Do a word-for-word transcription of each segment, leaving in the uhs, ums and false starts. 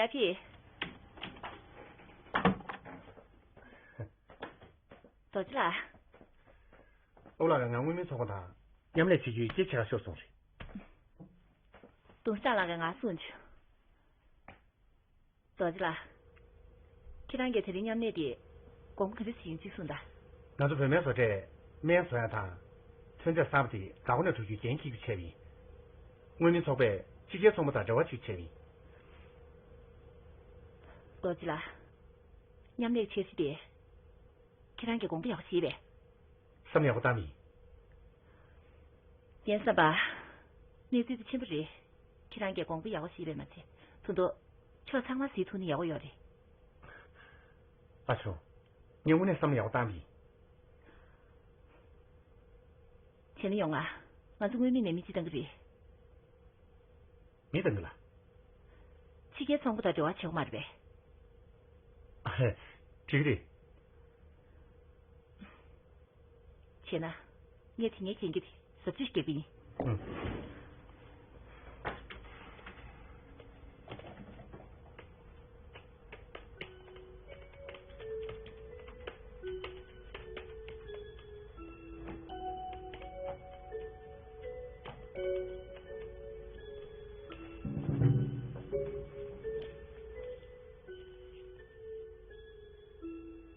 ཨ་ཕྱི། རྡོ་རྗེ་ལགས། ཨོ་ལགས། ང་མངོན་མིན་ཚོགས་པ་དང་མཉམ་ལས་བྱེད་རྒྱུའི་ཅིག་ཆེ་ཁ་ཤོར་སོང་རེད། ཏུང་ཧྲང་ལགས་ཀྱིས་ང་གསུངས་བྱུང་། རྡོ་རྗེ་ལགས། ཁྱེད་རང་གིས་དེ་རིང་མཉམ་ལས་དེ་དགོངས་པ་ག་འདྲ་ཞིག་ཡིན་ཅིག་གསུངས་དང་། ང་ཚོ་བོད་སྨན་བཟོ་གྲྭས་སྨན་བཟོ་ཡ་དང་། ཐོན་རྫས་གསར་པ་དེ་བདག་པོ་ནས་གྲུབ་རྒྱུའི་འགན་འཁྱེར་རྒྱུ་བྱས་པ་ཡིན། མངོན་མིན་ཚོགས་པས་ཕྱི་རྒྱལ་ཚོང་པ་དང་འབྲེལ་བ་བྱེད་རྒྱུ་བྱས་པ་ཡིན། རྡོ་རྗེ་ལགས། མཉམ་ལས་འཆར་གཞི་དེ། ཁྱེད་རང་གིས་དགོངས་པ་ཡག་པོ་བཞེས་པས། བསམ་ཡག་པོ་བཏང་མིན། ཡན་བསམ་པ། གནས་ཚུལ་དེ་ཆེན་པོ་རེད། ཁྱེད་རང་གིས་དགོངས་པ་ཡག་པོ་བཞེས་པས་མ་ཚད། ད་དུང་ཕྱོགས་ཚང་མ་གཟིགས་ཐུབ་ན་ཡག་པོ་ཡོད་རེད། ཨ་ཆུང་། ངས་དངོས་གནས་བསམ་ཡག་པོ་བཏང་མིན། བྱས་ན་ཡོང་ང་། ང་ཚོ་མངོན་མིན་ནས་མི་གཅིག་བཏང་གི་རེད། མི་བཏང་གི་ལ། ཕྱི་རྒྱལ་ཚོང་པ་དང་འབྲེལ་བ་བྱེད་དགོས་མ་རེད་པས། ཨ་ཧེ། འགྲིག་གི་རེད། བྱས་ན། ངས་དེ་སྔའི་གན་རྒྱ་དེ་ཟབ་ཆོས་ཤིག་བརྒྱབ་པ་ཡིན། ཨང་།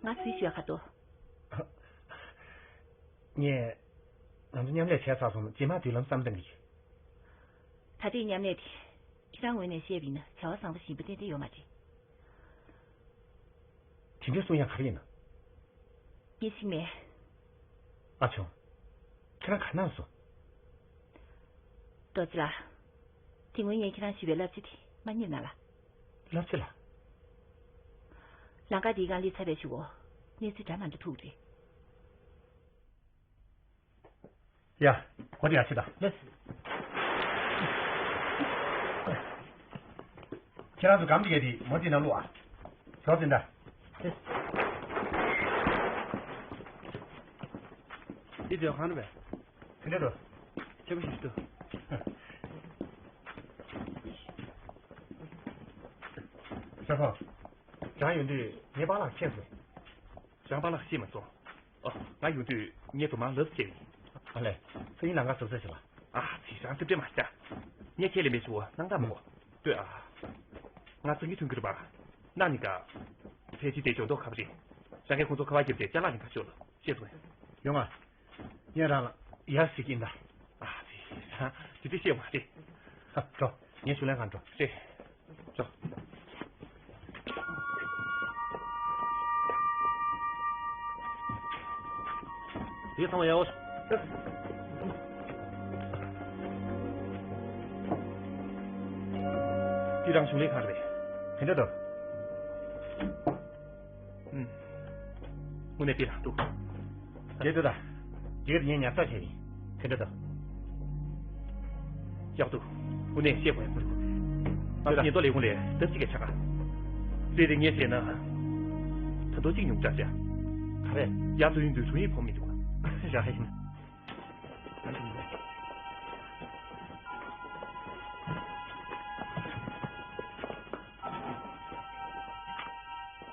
ང་ཚོའི་ཞུ་བ་ག་འདུག་ངས། ང་ཚོ་མཉམ་ལས་བྱས་ཚར་སོང་། རྗེས་མ་མདུན་ལམ་བསམ་བཏང་གི་ཡོད། ད་ལྟའི་མཉམ་ལས་དེ། ཁྱེད་རང་ངོས་ནས་བཤད་པ་ཡིན་ན་བྱ་བ་བཟང་པོ་ཞིག་ཡིན་པ་ཏན་ཏན་ཡོད་མ་རེད། དེ་འདྲའི་གསུང་ཡག་ག་རེ་ཡིན་ན། ངས་ཤེས་ཀྱི་མེད། ཨ་ཆུང་། ཁྱེད་རང་ག་རེ་གནང་སོང་། རྡོ་རྗེ་ལགས། དེ་སྔོན་ངས་ཁྱེད་རང་ཞུས་པའི་བསླབ་བྱ་དེ་མ་རྙེད་ན་ལ། བསླབ་བྱ་ལ། ལམ་ཁ་དེའི་སྒང་སླེབས་ཚར་བའི་གཞུག་གུ། གནས་ཚུལ་འདྲ་མི་འདྲ་ཐུག་རེད། ཡ། གོ་བདེ་ཡག་ཆེ་ད། ལགས། ཁྱེད་རང་ཚོ་སྒམ་དེ་གས་དེ་མོ་དེ་ནང་བླུགས་ཨ། ཞོགས་ཟིན་ད། ལགས། འདི་སྡོད་ཁང་རེད་པས། དེ་འདྲ་འགྲོ། ཆེ་པོ་ཞིག་འདུག་ཞོགས་ཁོ། རང་ཡོང་དུས་ངའི་པཱ་ལགས་མཁྱེན་སོང་། རང་པཱ་ལགས་ཤེས་མ་སོང་། ཨོ། ང་ཡོང་དུས་ངས་དུ་མ་ལབ་བྱས་ཡིན། ཨ་ལས། སང་ཉིན་ལམ་ཁ་གཟབ་གཟབ་བྱེད་པ། ཨ་ཙི། རང་རྩེ་སྤྲད་མ་བྱ། ངས་ཁས་ལེན་མེད་ཞུ་བ་སྣང་དག་མ་གོ། ལྟོས་ཨ། ང་སང་ཉིན་ཐོན་གྱི་རེད་པ། གནངས་ཉིན་ཀ། ཕལ་ཆེར་དེ་ཇོ་མདོག་ཁ་པོ་རེད། རང་གིས་ཁོང་ཚོ་ཁ་པར་བརྒྱབ་བྱས་ཅ་ལག་ལེན་ག་ཤོག་ལ་ཤེས་སོང་ངས། ཡོང་ང་། ངས་རང་ལ་ཡར་ཟེར་གྱི་ཡིན་ད། ཨ་ཙི། རང་དེ་འདྲ་བཤད་མ་རེད། ཧ། འགྲོ། ངས་ཞུ་ལན་གང་འགྲོ། རེད། འགྲོ། དེ་ཚང་མ་ཡག་པོ། དེ་རང་གཞུང་ལས་ཁང་རེད། དེ་འདྲ་འདུག་ཨུམ། དངོས་གནས་དཔེ་རང་འདུག་དེ་འདྲ་ད། དེ་ངས་ཉར་ཚགས་བྱས་ཡིན། དེ་འདྲ་ད། ཡག་འདུག་དངོས་གནས་བཤད་དགོས་ཡག་པོ་འདུག་ང་ཚོ་ཉེན་རྟོག་ལས་ཁུངས་ལས་སྟབས་གཅིག་གི་ཆ་ག་རེད་དེ་ངས་བཤད་ན། ད་དུང་གཅིག་ཉུང་དྲགས་བྱ། ག་རེ། ཡར་ཚུར་ཡོང་དུས་དྲུང་ཡིག་ཕོག་མི་འདུག་ར་ཡིན།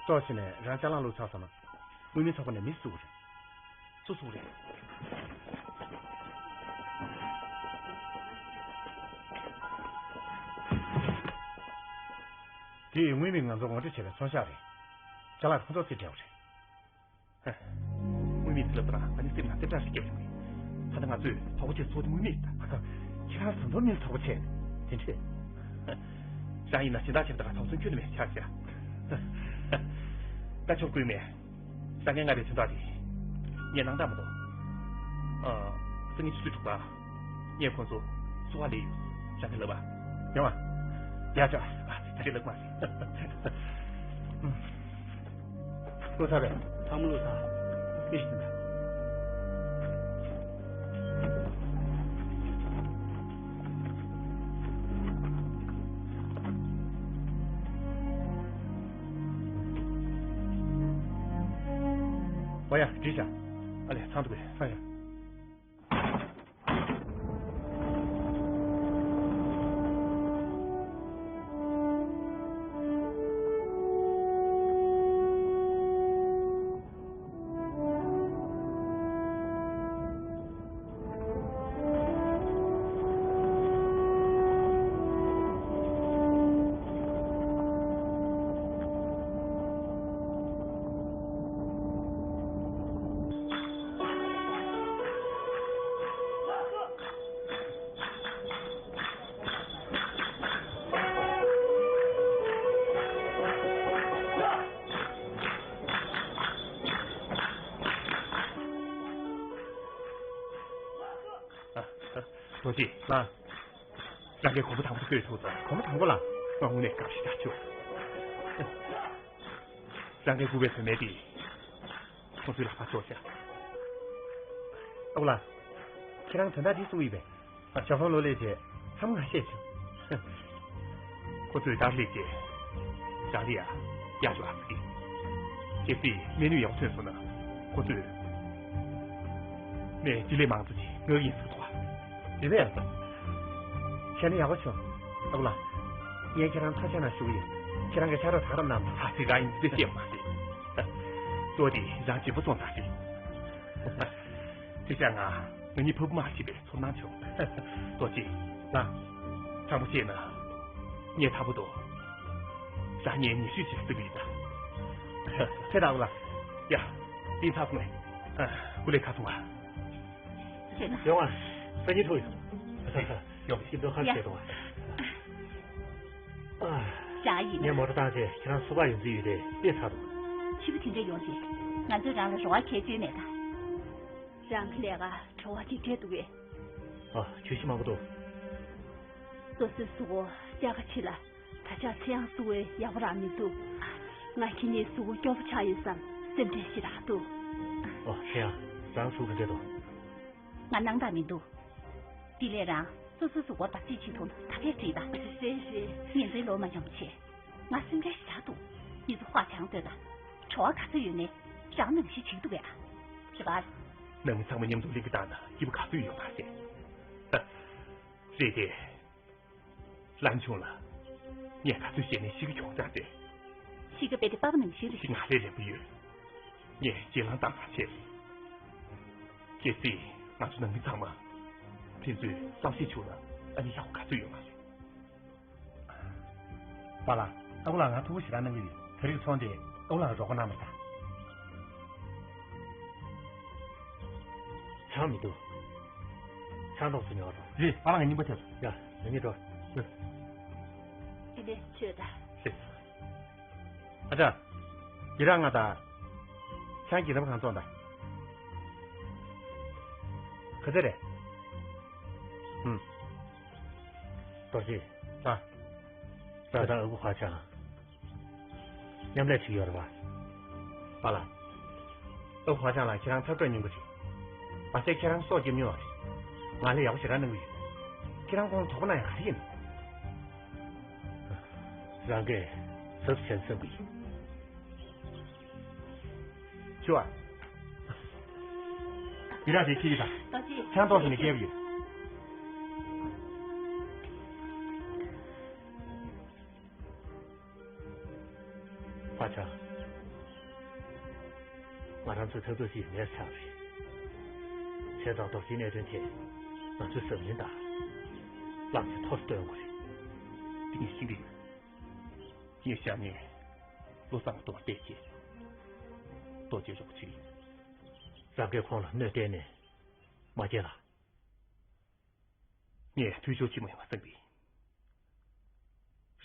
ཏོག་ཙམ་ནས་རང་ཅ་ལག་བླུགས་ཚར་སོང་ན། དངོས་མིན་ཚོགས་པ་ནས་མི་བསུ་བ་རེད། སུ་བསུ་བ་རེད། དེ་དངོས་མིན་ང་ཚོ་ངོ་སྤྲོད་བྱས་པའི་ཚོང་ཤག་རེད། ཅ་ལག་ཁོ་ཚོ་རྩིས་སྤྲད་པ་རེད། དངོས་མིན་ཟེར་ལབ་དུས་རང་ང་ནི་སེམས་ནང་སེམས་ཁྲལ་ཞིག་སྐྱེ་བ་ཡོང་གི། ད་ལྟ་ང་ཚོས་དོ་པོ་ཆེ་བཟོ་དེ་དངོས་མིན་ད། ཁྱེད་རང་ཟམ་གདོང་མིན་དོ་པོ་ཆེ་དེ་འདྲས། རང་ཡིན་ན་སྦྱིན་བདག་ཆེ་བ་དང་དོགས་ཟོན་ཁྱོན་ནས་མེད་ཆགས་ཤག་ད་ཆོག་དགོས་མེད། ས་ངན་ང་རེ་དོན་དག་རེད། ངས་སྣང་དག་མ་གཏོགས། ཨ། སང་ཉིན་ཆུ་ཚོད་དྲུག་པ། ངས་ཁོང་ཚོ་བསུ་བ་ལས་ཡོད། ཞག་གི་ལབ་པ། ཡོང་བ། ཡ་ཅོ། ཨ་ཙི། ད་རེས་ལབ་མ་རེད། བླུགས་ཚར་བས། ཚང་མ་བླུགས་ཚར། ཨེ་ཤི་ད། ཨོ་ཡ། བྲིས་ཤག་ཨ་ལས། ཚང་འདུག་གས། ཨ་ཡ། རྡོ་རྗེ། ལགས། རང་གིས་གོམ་པ་དང་པོ་དེ་བརྐོས་ཐུབ་སོང་། གོམ་པ་དང་པོ་ལ། ང་དངོས་གནས་དགའ་བཞིན་ཆགས་བྱུང་། རང་གིས་བརྐུས་པའི་བུད་མེད་དེ། ཁོ་ཚོའི་ལག་པར་སྤྲོད་བྱ། ཨ་ཁུ་ལགས། ཁྱེད་རང་དོན་དག་འདི་གསུང་གི་ཡིན་པས། ཞང་ཧྥང་ལོ་སླེབས་རྗེས་མཚམས་ང་ཤེས་བྱུང་། ཁོ་ཚོས་ད་སླེབས་རྗེས། ཞང་ལི་ཡ་གཡག་ཞོ་ཨ་ཙི་གི། གལ་སྲིད་སྨན་ནུས་ཡག་པོ་ཐོན་སོང་ན། ཁོ་ཚོས་སྨན་ལྗིད་ལས་མང་ཙམ་ཞིག་མངགས་ཡིན་ཟེར་གི་འདུག་པ། རེད་པས། བྱས་ན་ཡག་པོ་བྱུང་། ཨ་ཁུ་ལགས། ངས་ཁྱེད་རང་ཐུགས་རྗེ་ཆེ་ཞུ་གི་ཡིན། ཁྱེད་རང་གིས་ཕྱག་རོགས་གང་འདྲ་གནང་། ཨ་ཙི། རང་ཡིན་ཙི་ཤེས་མ་ཤེས། ལྟོ་དེ་རང་བྱིན་པ་སོང་ཙང་ཞིག་དེ་བྱས་ང་ང་གཉིས་ཕ་བུ་མ་བྱས་པའི་ཚོར་སྣང་བྱུང་། རྡོ་རྗེ། ལགས། དྲང་པོ་བཤད་ན། ངས་ཐར་པོ་དང་། རང་གཉིས་ཉེ་ཤོས་ཤིག་བརྩི་གི་ཡིན་ད། ཚེ་རིང་ལགས། ཡ། དེ་ཚར་སོང་ངས། ཨ། སྐུ་ལས་ཁག་སོང་ང་། ཡོང་ང་། སང་ཉིན་ཐུག་ཡོང་། ཡོང་། ཞིབ་ཏུ་ཁ་བཤད་དང་། ཨ། ཞག་ཡིན་ན། ངས་མོ་ཊ་བཏང་རྗེས་ཁྱེད་རང་སུ་ཕར་ཡོང་རྩིས་ཡོད་དེ་དཔེ་ཚར་འདུག་ཕྱི་པོ་དེ་འདྲ་ཡོང་རྗེས་ང་ཚོས་རང་ལ་རོགས་པ་གལ་ཅི་མེད་ད། རང་གི་ལས་ཀ་བྲོ་བ་ཅིག་སྤྲད་འདུག་གས། ཨ། བརྗོད་གཞི་མང་པོ་འདུག་སོ་སོའི་གཟུགས་པོ་གཤག་ཁ་ཕྱིས་ལ། ད་ཆ་ཚེ་ཡང་གཟུགས་པོ་ཡག་པོ་རང་མི་འདུག་ང་ཁྱེད་གཉིས་གཟུགས་པོ་སྐྱོ་པོ་ཆགས་ཡོད་བསམ་སེམས་ཁྲལ་ཞེ་དྲག་འདུག་ཨོ། ཚེ་ཡང་། རང་གཟུགས་ག་འདྲ་འདུག་ང་སྣང་དག་མི་འདུག་དེ་ལས་རང་སོ་སོའི་གཟུགས་པོར་བར་ཆད་བྱེད་ཐུབ་ན་ད་གས་འགྲིག་ད། རེད་རེད། ངེད་ཚོའི་ལོ་མ་འཇམ་པོ་བྱས། ང་སེམས་ཁྲལ་ཞེ་དྲག་འདུག་ངེད་ཚོ་ཧྭ་ཅང་སྡོད་ད། བྲོ་བ་ག་ཚོད་ཡོད་ནའི་རང་ནང་བཞིན་བྱེད་ཀྱི་འདུག་གས། རེད་པ། ནང་མི་ཚང་མ་མཉམ་དུ་གླིང་ག་བཏང་ན་སྐྱིད་པོ་ག་ཚོད་ཡོད་མ་རེད། རེད་དེ། ལན་ཆུང་ལ། ངས་ག་ཚོད་བཤད་ནའི་གཞི་ཀ་གྱོང་ཆག་སྟེ། གཞི་ཀ་རྦད་དེ་པ་ཕ་ནང་བཞིན་རེད། ང་ལས་རན་པོ་ཡོད། ངས་རྗེས་ལང་བཏང་ཐག་ཆོད། གལ་སྲིད་ང་ཚོ་ནང་མི་ཚང་མ་ཕན་ཚུན་བསམ་ཤེས་བྱུང་ན་ཨ་ནི་ཡག་པོ་ག་ཚོད་ཡོད་མ་རེད། པཱ་ལགས། ཨ་ཁུ་ལགས་ང་ཐུགས་ཁུར་ཞེ་དྲག་གནང་གི་ཡོད། ད་རེས་ཚོང་དེ་ཨ་ཁུ་ལགས་རོགས་པ་གནང་བ་དང་། ཆང་མི་འདུག་ཆང་ཏོག་ཙམ་ཉོ་རོགས། རེད། པཱ་ལགས་ང་རྙིང་པ་ཐེབས་སོང་། ཡ། ང་གཉིས་འགྲོ། དེ་ནས་ཆོས་ད། རེད། ཨ་ཅག་རྒན་རང་ང་དང་། ཆང་གི་རབ་གང་བཙོང་དང་། ག་ཚོད་རེད། ཧུམ། རྡོ་རྗེ། ཨ། ད་ལྟ་ཨ་ཁུ་ཧྭ་ཅང་མཉམ་ལས་བྱེད་ཀྱི་ཡོད་རེད་པ། པཱ་ལགས། ཨ་ཁུ་ཧྭ་ཅང་ལགས་ཁྱེད་རང་ཐབས་སྐྱོ་ཉུང་པོ་རེད། མ་ཟད་ཁྱེད་རང་སྲོག་སྐྱོབ་མྱོང་བ་རེད། ང་ལ་ཡག་པོ་ཞེ་དྲག་གནང་གི་ཡོད། ཁྱེད་རང་ཁོང་ལ་དོགས་པ་གནང་ཡག་ག་རེ་ཡིན། རང་གིས་གཟབ་གཟབ་བྱས་ན་བསམ་གི་ཡིན། ཆུ་བ། ཡི་ར་དེ་ཁྱེར་གྱི་དང་། ཆང་ཏོག་ཙམ་ནས་སྐྱེལ་གྱི། ཧྭ་ཅང་། ང་རང་ཚོའི་འཐབ་རྩོད་ཅིག་མེད་ཆགས་རེད། བྱས་ཙང་རྡོ་རྗེའི་གནད་དོན་དེ་ང་ཚོས་གཟབ་ནན་དང་། བླང་བྱ་མཐོ་རུ་གཏོང་དགོས་རེད། འདི་ངས་ཤེས་ཀྱི་ཡོད། ངས་ཞག་ཉིན་བློ་བཟང་གཏོང་བ་བལྟས་ཀྱིས། རྡོ་རྗེ་རོགས་བྱེད་ཀྱི། རང་གིས་ཁོང་ལ་གནོད་གཏན་ནས་མ་སྐྱེལ་ལ། ངས་འཐུས་ཤོར་ཆེན་མོ་ཡོང་བ་བསམ་གི།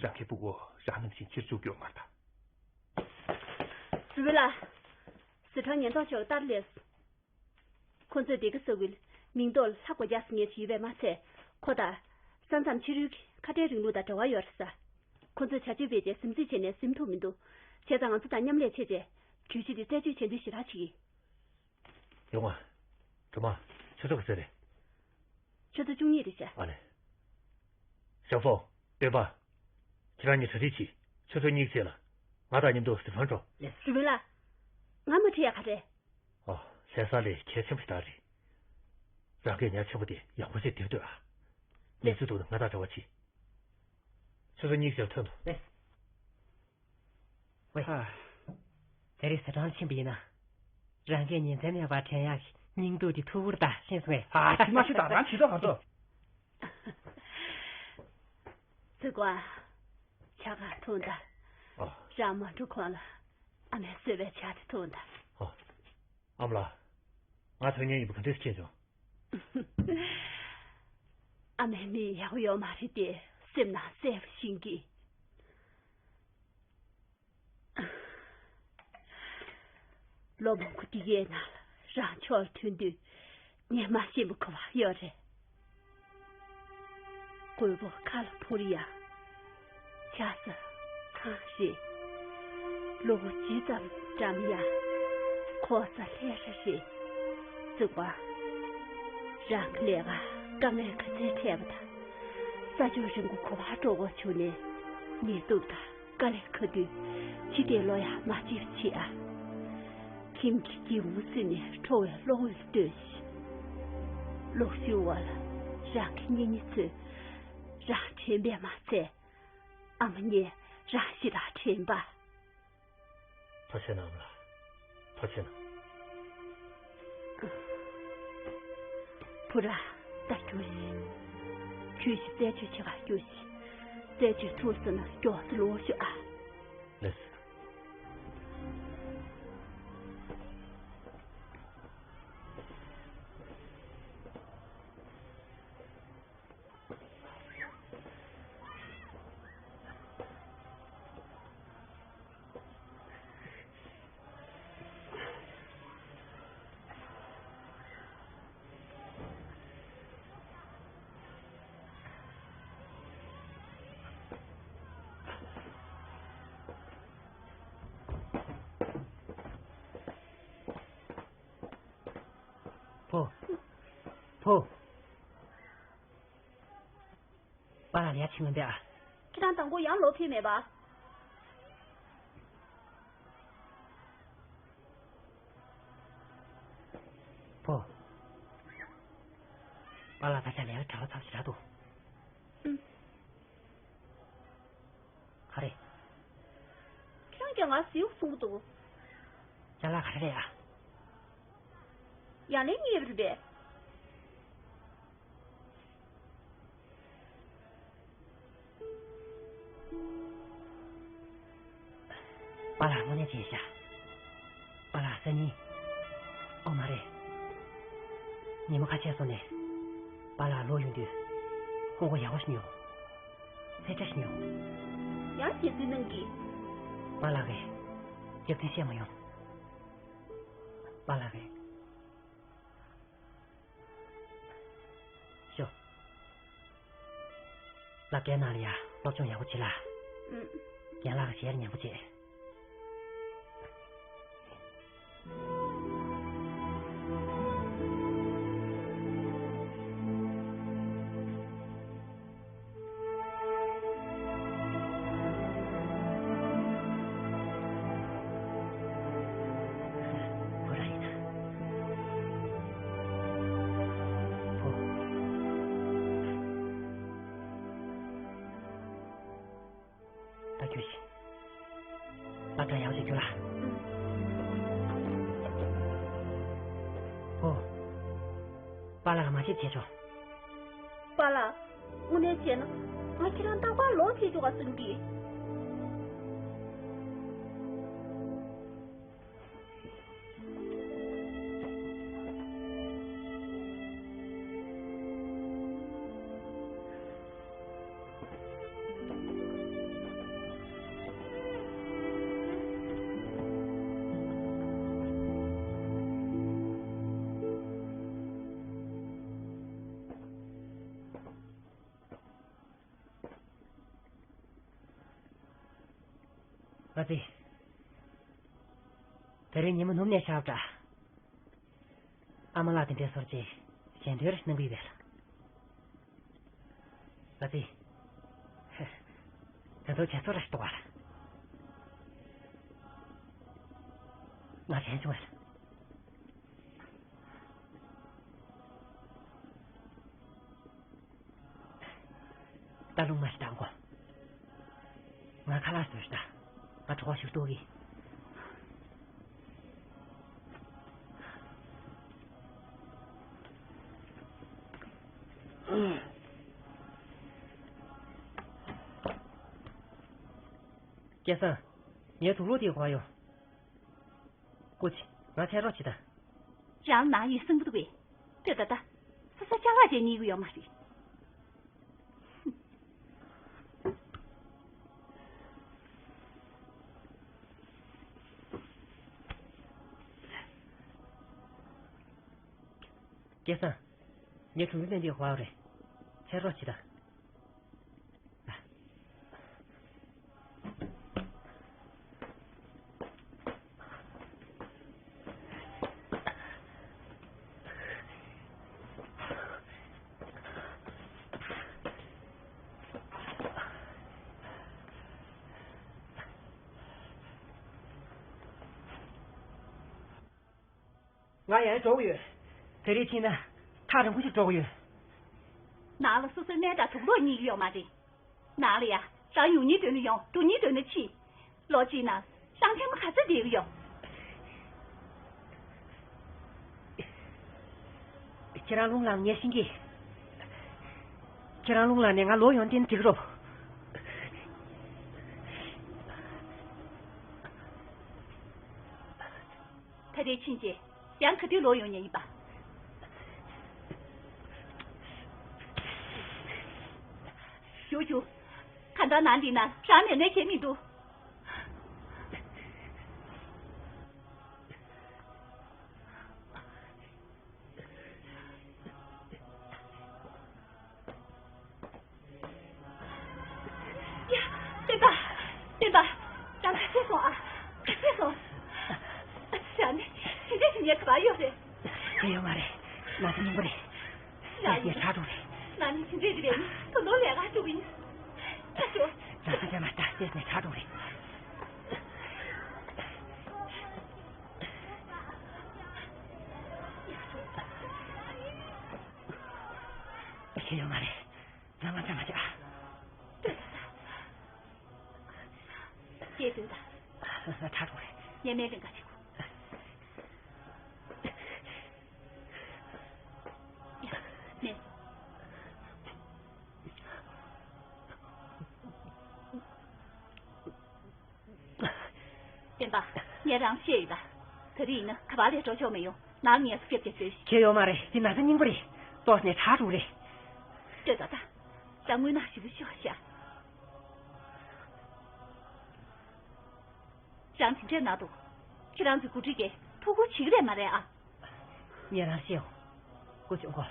རང་གི་ཕྲུ་གུ་རང་ནང་བཞིན་ཕྱིར་བཅུག་རྒྱུ་མ་རེད། ཟུར་པ་ལགས། ཟི་ཁྲོན་ཉེན་རྟོག་ཕྱོགས་ལྟར་སླེབས། ཁོ་ཚོས་སྡེ་དགེ་ས་ཁུལ་མིང་ཐོག་ལྷ་སྒོ་རྒྱག་ཟེར་མཁན་ཞིག་ཡོད་པས་མ་ཚད། ཁོ་དང་ས་མཚམས་ཕྱི་རོལ་གྱི་ཁ་བྲལ་རིང་ལུགས་དང་འབྲེལ་བ་ཡོད་རེད་ཟེར། ཁོ་ཚོས་བྱ་སྤྱོད་སྤེལ་རྗེས་ཟིམ་ཟིམ་བྱས་ནས་ཟིན་ཐུབ་མི་འདུག་བྱས་ཙང་ང་ཚོ་དང་མཉམ་ལས་བྱས་རྗེས་གྱོད་གཞི་དེ་རྩད་གཅོད་བྱེད་འདོད་ཞེ་དྲག་བྱེད་ཀྱི། ཡོང་ང་། སྒྲོལ་མ། ཁྱོད་ཚོ་ག་ཚོད་རེད། ཆུ་ཚོད་བཅུ་གཉིས་རེད་བྱ། ཨ་ལེ། ཞང་ཧྥང་། སྤེན་པ། ཁྱེད་རང་གཉིས་གྲ་སྒྲིག་བྱེད། ཆུ་ཚོད་གཉིས་རྗེས་ལ། ང་དང་མཉམ་དུ་ཟི་ཁྲོན་འགྲོ། ལེ། ཟུར་པ་ལགས། ང་མ་ཁྲིད་ཡ་ག་རེ། ཨ། ལྷ་ས་ལས་གལ་ཆེན་པོ་ཞིག་རེད། རང་གིས་ཉ་ཆེན་པོ་དེ་ཡག་པོ་ཞིག་འདེབས་སྡོད་ཨ། ལེ། གནས་ཚུལ་འདུག་ན་ང་དང་འབྲེལ་བ་བྱེད། ཆུ་ཚོད་གཉིས་རྗེས་ལ་ཐོན་དང་། ལེ། ཝེ། ཨ། དེ་རིང་ཟི་ཁྲོན་ཕྱིན་པ་ཡིན་ན། རང་གིས་ཉིན་མཚན་མེད་པར་དྲན་ཡག་གི་སྙིང་སྡུག་གི་ཐུགས་ཁུར་དང་ཤེས་སོང་ངས། ཨ། ཅི་མ་ཤི་དང་རང་བྱེད་ཐོག་ག་ཚོད། ཚེ་ཀོ་ཨ། ཇ་གང་འཐུང་དང་། ཨ། རང་མ་འགྲོ་གོང་ལ་ཨ་མས་བཟོས་པའི་ཇ་དེ་འཐུང་དང་། ཨ། ཨ་མ་ལགས། ང་ཐོན་མཁན་ཡིན་པ་ག་འདྲས་མཁྱེན་བྱུང་། ཨ་མའི་མིག་ཡག་པོ་ཡོད་མ་རེད་དེ་སེམས་ནང་གསལ་པོ་ཤེས་ཀྱི། ལོ་མང་པོ་འདི་གའི་ནང་ལ་རང་ཕྱོགས་ལ་ཐོན་དུས་ངས་མ་ཤེས་པ་ག་པར་ཡོད་རེད། རྒོད་པོ་ཁ་ལ་འཕུར་ཡ། ཆ་ས་ཚང་རེད། ལུ་གུ་ཇི་ཙམ་འགྲམ་ཡ། ཁོ་ས་ལྷས་ཧྲ་རེད། ཙིག་པ། རང་གི་ལས་ཀ་དཀའ་ངལ་ག་ཚད་འཕྲད་པ་དང་། ས་ཕྱོགས་རིང་པོ་ག་པར་འགྲོ་དགོས་བྱུང་ནས་ཉལ་འདུག་དང་། དཀའ་ལས་ཁག་དུས་ཕྱི་བལྟས་ལོག་ཡ་མ་བྱེད་པ་བྱེད་ཨ། ཁྱིམ་གྱི་སྒེའུ་ཁུང་བརྩིགས་ནས་ཁྲོ་བའི་གློག་འོད་སྟོན་ཞིང་། ལོག་ཤུལ་བ་ལ་རང་གི་གཉེན་ཉེ་ཚོས་རང་དྲན་པས་མ་ཚད། ཨ་མ་ངས་རང་ཞེ་དྲག་དྲན་པ། ཐུགས་རྗེ་གནང་ལ། ཐུགས་རྗེ་གནང་། བུ་ར། ད་རྒྱུགས་ཤིག་རྒྱུགས་ཤིག་རྩད་གཅོད་བྱེད་ག་རྒྱུགས་ཤིག་རྩད་གཅོད་ཐུག་སོང་ན་མགྱོགས་སུ་ལོག་ཤོག་ཨ། ལགས་སོ། ཕོ། ཕོ། པཱ་ལགས་ལ་ཡ་ཕྱིན་མིན་པས་ཨ། ཁྱེད་རང་དང་པོ་ཡང་ལོག་ཕེབས་མེད་པ། ཕོ། པཱ་ལགས་ད་ཆ་ལས་ཀ་དྲག་པོ་ཚབས་ཆེ་དྲགས་འདུག་ཨུམ། ག་རེ། ཁྱེད་རང་ཀྱང་ང་ཟིའུ་གསུང་གི་འདུག་ཅ་ལག་ག་རེ་རེད་ཨ། ཡང་ལན་རྙེད་པ་རེད་པས། པཱ་ལགས་དངོས་གནས་བྱས་ཤག་པཱ་ལགས་སང་ཉིན། ཨོ་མ་རེད། ཉིན་མོ་ཁ་ཕྱེ་སོང་ནས། པཱ་ལགས་ལོག་ཡོང་དུས། ཧོང་གོ་ཡག་པོ་ཞིག་ཉོ། ཚེ་ཁྲ་ཞིག་ཉོ། ཡང་རྗེ་བཙུན་གནང་གི་པཱ་ལགས་ཀྱིས། རྒྱབ་མཐུན་བཤད་མ་ཡོང་། པཱ་ལགས་ཀྱིས། ཤོག་ལབ་ཀའི་ནང་ལ་ཡ་སློབ་སྦྱོང་ཡག་པོ་བྱེད་ལ། ཨུམ། རྒན་ལགས་ཀྱི་ཞལ་ཉན་པོ་བྱེད། ཁོ་རང་ཡིན་ན། ཕོ། ད་རྒྱུགས་ཤིག་ལབ་གྲ་ཡག་ཅིག་རྒྱུགས་ལ། ཕོ། པཱ་ལགས་ལ་མ་བྱེད་བྱས་ཆོག་པཱ་ལགས། དངོས་གནས་བྱས་ན། ང་ཁྱེད་རང་རྟག་པར་ལོག་བྱེད་ཆོག་ག་གསུང་གི་ཨ་ཙི། དེ་རིང་ཉིན་མོ་ནུབ་ནས་ཤར་བ་འདྲ། ཨ་མ་ལགས་དེ་འདྲའི་སོར་ཅིག་ཞལ་འདོན་རེ་གནང་གི་ཡོད་པས། ཨ་ཙི། དེ་ཚོ་བྱས་ཚོ་ར་ཞིག་འདུག་ག་ང་དྲན་བྱུང་བས། ད་རུང་མ་ཞིག་དང་གོ་ང་ཁ་ལག་བཟོས་ཤིག་ད། ང་གྲོགས་ཤིག་ལྟོགས་གི་སྐལ་བཟང་། ངའི་དུག་ལོག་དེ་གོ་ཡོང་། སྐུ་མཁྱེན། ང་ཚེ་རོགས་བྱེད་དང་། རང་ནང་ཡོད་སེམས་པོ་འདུག་པས། ལྟོས་ད་ད། ས་ས་ཅ་ལག་ཅན་རྙེད་གི་ཡོད་མ་རེད། སྐལ་བཟང་། ངའི་དུག་ལོག་དེ་འདི་གོ་ཡོང་རེད། ཚེ་རོགས་བྱེད་དང་། ང་ཡང་འགྲོ་གི་ཡོད། དེ་རིང་ཕྱིན་ན་ཐག་རིང་པོ་ཞིག་འགྲོ་གི་ཡོད། ནང་ལ་སོ་སོའི་གནས་དང་དུག་ལོག་གཉིས་ཡོད་མ་རེད། ནང་ལ་ཡ། རང་ཡོང་སྙིང་འདོད་ན་ཡོང་། འགྲོ་སྙིང་འདོད་ན་ཕྱིན། ལོ་གཅིག་ནང་ལ་ཤང་ཐེངས་མ་ག་ཚོད་བསྡད་ཀྱི་ཡོད། ཁྱེད་རང་རླུང་ལངས་ངས་ཤེས་ཀྱི། ཁྱེད་རང་རླུང་ལངས་ནས་ང་ལོག་ཡོང་བསྡད་ན་འགྲིག་རོ། ད་ལྟའི་ཕྱིན་རྗེས་ཡང་ག་དུས་ལོག་ཡོང་ཉེན་ཡིན་པ། ཞུ་ཞུ། གང་ལྟར་ནང་འདི་ན་རང་ནས་ནས་ཁྱེད་མི་འདུག་ཡ། སྤེན་པ། སྤེན་པ། རང་ཁ་ཤས་སོང་ཨ། ཁ་ཤས་སོང་། ཨ་ཙི། རང་ནི་ཞི་བདེ་ཞིག་ཉལ་ག་པར་ཡོད་རེད། དེ་ཡོད་མ་རེད། ན་ཚ་སྙིང་པོ་རེད། རང་ཡིན། ཁྲག་འགྲོ་རེད། ང་ནི་ཞི་བདེ་རེད་པས་ནི་ད་དུང་ལས་ཀ་འགྲོ་གི་ཡིན། ཁ་ཤོ། ན་ཚ་ཅན་མ་ལྟ་བལྟས་ནས་ཁྲག་འགྲོ་རེད། ཁྱེད་ཡོད་མ་རེད། ང་ང་ཚང་མ་ཅིག་ཨ། སྐྱེས་དུས་ད། ཁྲག་འགྲོ་རེད། ཉེས་མེད་ལིང་ག་ཅིག་ཡ། མེད། སྤེན་པ། ངས་རང་བཤད་ཡོད་ད། ད་རེས་ཡིན་ན་ག་པར་ལས་འགྲོ་ཆོག་མི་ཡོང་། ནང་ལ་ངལ་གསོ་རྒྱབ་རྒྱབ་བྱོས་ཤིག་ཁྱེད་ཡོད་མ་རེད། འདི་ན་ཚ་སྙིང་པོ་རེད། ཏོག་ཙམ་ནས་ཁྲག་འགྲོ་རེད། ལྟོས་ད་ད། རང་དངོས་གནས་ཞེ་པོ་ཤོག་ཤག་རང་དེ་འདྲས་ན་འདུག་ཁྱེད་རང་ཚོའི་འགོ་ཁྲིད་ཀྱིས་ཐུགས་ཁུར་བྱེད་ཀྱི་རེད་མ་རེད་ཨ། ངས་རང་བཤད་འོ། ཀོ་ཅུང་ཀོ།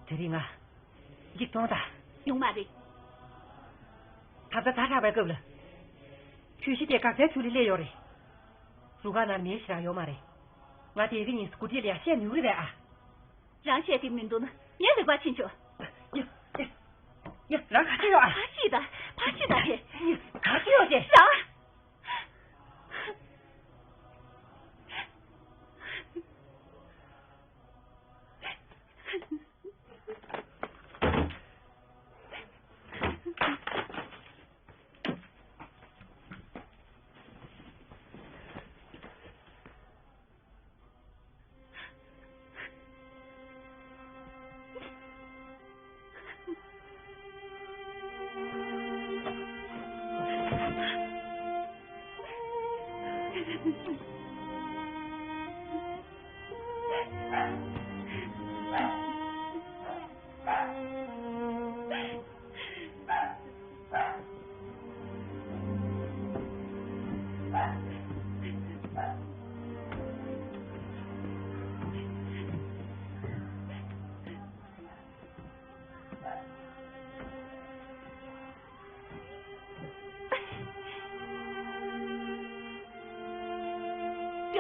དེ་རིང་ང་། འཇིགས་གཏོང་དང་། ཡོང་མ་རེད། ད་ལྟ་ད་དྲག་པའི་སྐབས་ལ། ཆུ་བཞི་དེ་འགག་རྩའི་ཚུལ་ལ་སླེབས་ཡོད་རེད། རུ་ཁག་ནང་མི་ཞིག་རང་ཡོད་མ་རེད། ང་དེ་རིང་ཡིན་སྐུ་དྲིས་ལ་ཡ་བཤད་ནུས་རེད་པས་ཨ། རང་བཤད་དེ་མི་འདུག་ན་ངས་ལེགས་པར་ཕྱིན་ཆོག་ཡ། ཡ། ཡ། རང་ག་ཚོད་ཡོད་ཨ། ཕར་ཤེས་ད། ཕར་ཤེས་ད་དེ། ག་ཚོད་ཡོད་དེ། རང་།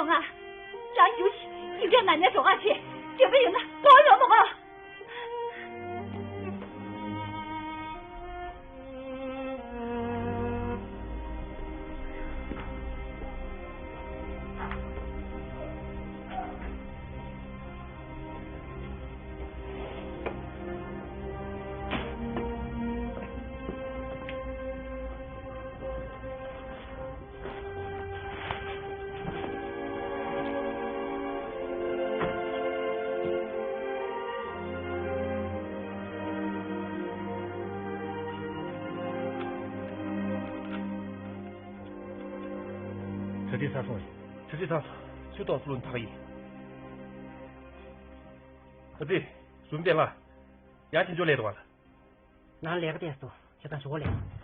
ཡོང་ང་། རང་རྒྱུགས་ཤིག་དེ་འདྲའི་ང་ནས་འགྲོ་ག་བྱེད། འགྱོད་པ་ཡོད་ན་ལོག་ཡོང་མ་དགོས། གྲ་སྒྲིག་ཚར་སོང་ངས། གྲ་སྒྲིག་ཚར་སོང་། ཚུར་ཐོག་ཚུར་ལོག་འཐག་གི་ཡིན། ཨ་ཙི། ཟུར་འདེད་ལ། ཡར་ཕྱིན་ཆོག་ལས་འདུག་བ་ལ། ནང་ལས་ཀ་བལྟས་སོང་། ཁྱེད་དང་ཞོགས་ལས།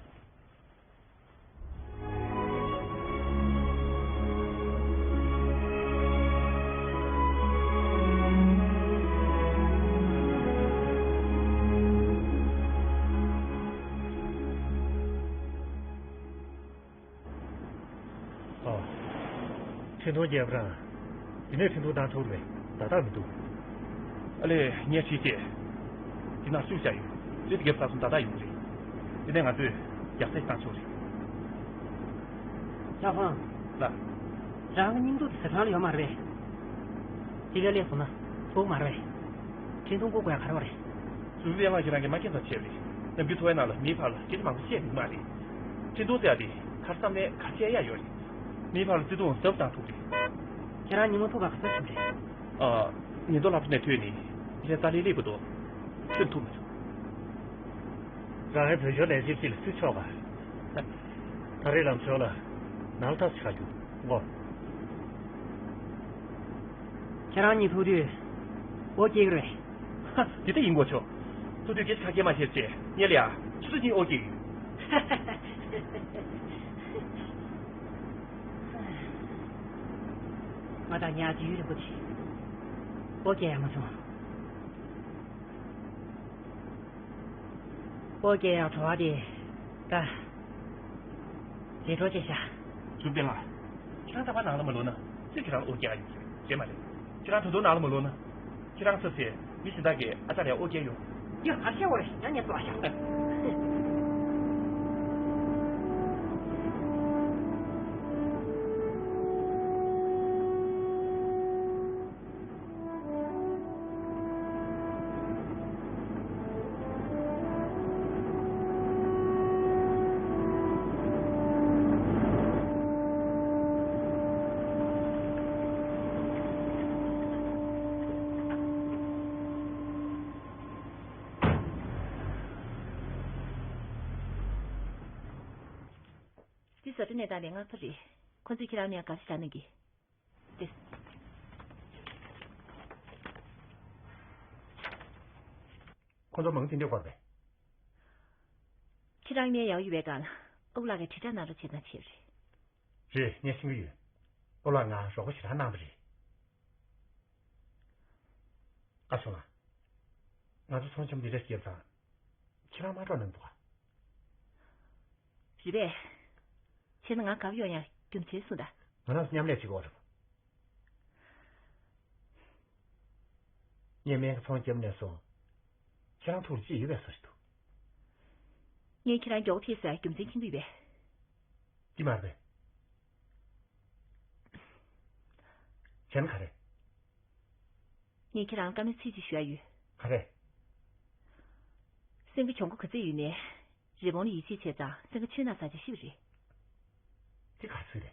ཨོ། འཕྲིན་ཐུང་རྒྱབ་རང་། འདི་ནས་འཕྲིན་ཐུང་བཏང་ཐུབ་རེད། བརྡ་རྟགས་མི་འདུག་ཨ་ལས། ངས་ཁྲིད་ཅེས། འདི་ན་བཅུག་བཞག་ཡོད། རྩིས་དེ་རྒྱབ་ཚར་སོང་། བརྡ་རྟགས་ཡོང་གི་རེད། དེ་ནས་ང་ཚོས་རྒྱག་རྩིས་བཏང་ཆོག་རེད། ལྕགས་ཕང་། ལགས། རང་གི་སྙིང་སྡུག་དེ་ཟ་ཁང་ལ་ཡོད་མ་རེད་པས། ཕྱི་ལ་སླེབས་སོང་ན་ཚོགས་མ་རེད། འཕྲིན་ཐུང་བསྐུར་དགོས་ཡ་ག་རེ་བ་རེད། ཟུར་པའི་ང་ཁྱེད་རང་གི་མ་སྐད་ཚོ་བྱས་པ་རེད། ནམ་རྒྱུན་ཚོ་བའི་ནང་ལ་མིའི་བར་ལ་སྐད་ཆ་མང་པོ་བཤད་མི་མ་རེད། འཕྲིན་ཐུང་ཟེར་ཡ་དེ་གར་བསམ་ནས་གར་བཤད་ཡ་ཡོད་རེད། མིའི་བར་ལ་བརྩེ་དུང་ཟབ་བཏང་ཐུབ་རེད། ཁྱེད་རང་ཉིན་མོ་ཐུག་ག་ག་ས་ཐུག་རེད། ཨ། ཉིན་ཐོ་སློབ་གྲྭ་ནས་ཐོན་ནས་ལྷས་རྩ་ལི་ལི་བུ་དོ། ཐོན་ཐུབ་མི་འདུག་རང་རེ་བོད་ཤོར་ལས་བྱེད་ཅིག་ལ་སུས་ཆོག་ག་ད་རེས་ལམ་ཞོར་ལ་ནང་ལ་ཐབས་ཤིག་ཆགས་རྒྱུ་ངོ་། ཁྱེད་རང་གཉིས་ཐུག་དུས་ཨོ་སྐྱེ་གི་རེད། ཧ། དེ་ལྟ་ཡིན་དགོས་ཆོག་ཐུག་དུས་སྐད་ཆ་ཁ་སྐད་མ་བཤད་བྱས་ཉལ་ཡ། ཆུ་ཚོད་གཉིས་ཨོ་སྐྱེ་གི་ཡོད། ང་དང་ཉལ་དུས་རིང་པོ་དེ་ཨོ་སྐྱེ་ཡ་མ་བྱུང་། ཨོ་སྐྱེ་ཡག་བྲོ་བ་དེ་ད་ལས་གྲོགས་བྱེད་ཤག་ཟུར་པན་ལགས། ཁྱེད་རང་ད་བར་ནང་ལ་མ་ལོག་ན་སུས་ཁྱེད་རང་ལ་ཨོ་སྐྱེ་ཡག་ཡོད་ཟེར་རེད་མ་རེད། ཁྱེད་རང་ད་དུང་ནང་ལ་མ་ལོག་ན། ཁྱེད་རང་ཚོ་ཚེ་མི་གཞན་དག་གིས་ཨ་ཅག་ལ་ཨོ་སྐྱེ་ཡོང་། ཡ་ཨ་ཤ་བོ་རེད་ཡང་ངས་ལྟོས་ཤག་འདི་བཟོ་གྲྭ་ནས་བཏང་བའི་མངགས་ཐོ་རེད། ཁོ་ཚོས་ཁྱེད་རང་ནས་དགའ་བཞིན་བཞག་གནང་གི། ཏེ། ཁོ་ཚོ་མང་དེ་འདྲས་འགོར་བས། ཁྱེད་རང་ནས་ཡག་ཡོད་པའི་སྒང་ལ་ཨུ་ལགས་ཀྱིས་དྲིལ་བསྒྲགས་གནང་རོགས་བྱེད་དང་བྱས་པ་རེད། རེད་ངས་ཤེས་ཀྱི་ཡོད། ཨུ་ལགས་ང་རོགས་པ་ཞེ་དྲག་གནང་བ་རེད། ཨ་ཆུང་ལགས། ང་ཚོ་ཚོང་འཁྱམ་འདི་འདྲ་བརྒྱབ་ཙང་། ཁྱེད་རང་མ་སྤྲོ་གནང་འདུག་ག་རེད་པས། བྱས་ན་ང་གབ་ཡོང་ཡ་རྒྱུ་མཚན་གསུངས་དང་། ང་རང་ཚོ་མཉམ་ལས་བྱེད་དགོས་རེད། ངས་སྨན་ཁང་ཚོང་བརྒྱབ་ནས་བཟུང་། ཁྱེད་རང་ཐུགས་ལ་ཅི་ཡོད་པའི་བཟོ་ཞིག་འདུག་ངས་ཁྱེད་རང་མགྱོགས་པོ་ཕེབས་ས་རྒྱུ་མཚན་མཁྱེན་གྱི་ཡོད་པས། འདི་མ་རེད་པས། བྱས་ན་ག་རེ། ངས་ཁྱེད་རང་ལ་བཀའ་མོལ་ཚིག་གཅིག་ཞུ་ཡ་ཡོད། ག་རེ། སེང་གེ་གྱོང་གུན་ག་ཚད་ཡོད་ནའི། རི་བོང་ལ་ཡིད་ཆེས་བྱས་ཙང་སེང་གེ་ཆུ་ནང་ཟག་བྱས་ཤི་བ་རེད། དེ་ག་ཚོད་རེད།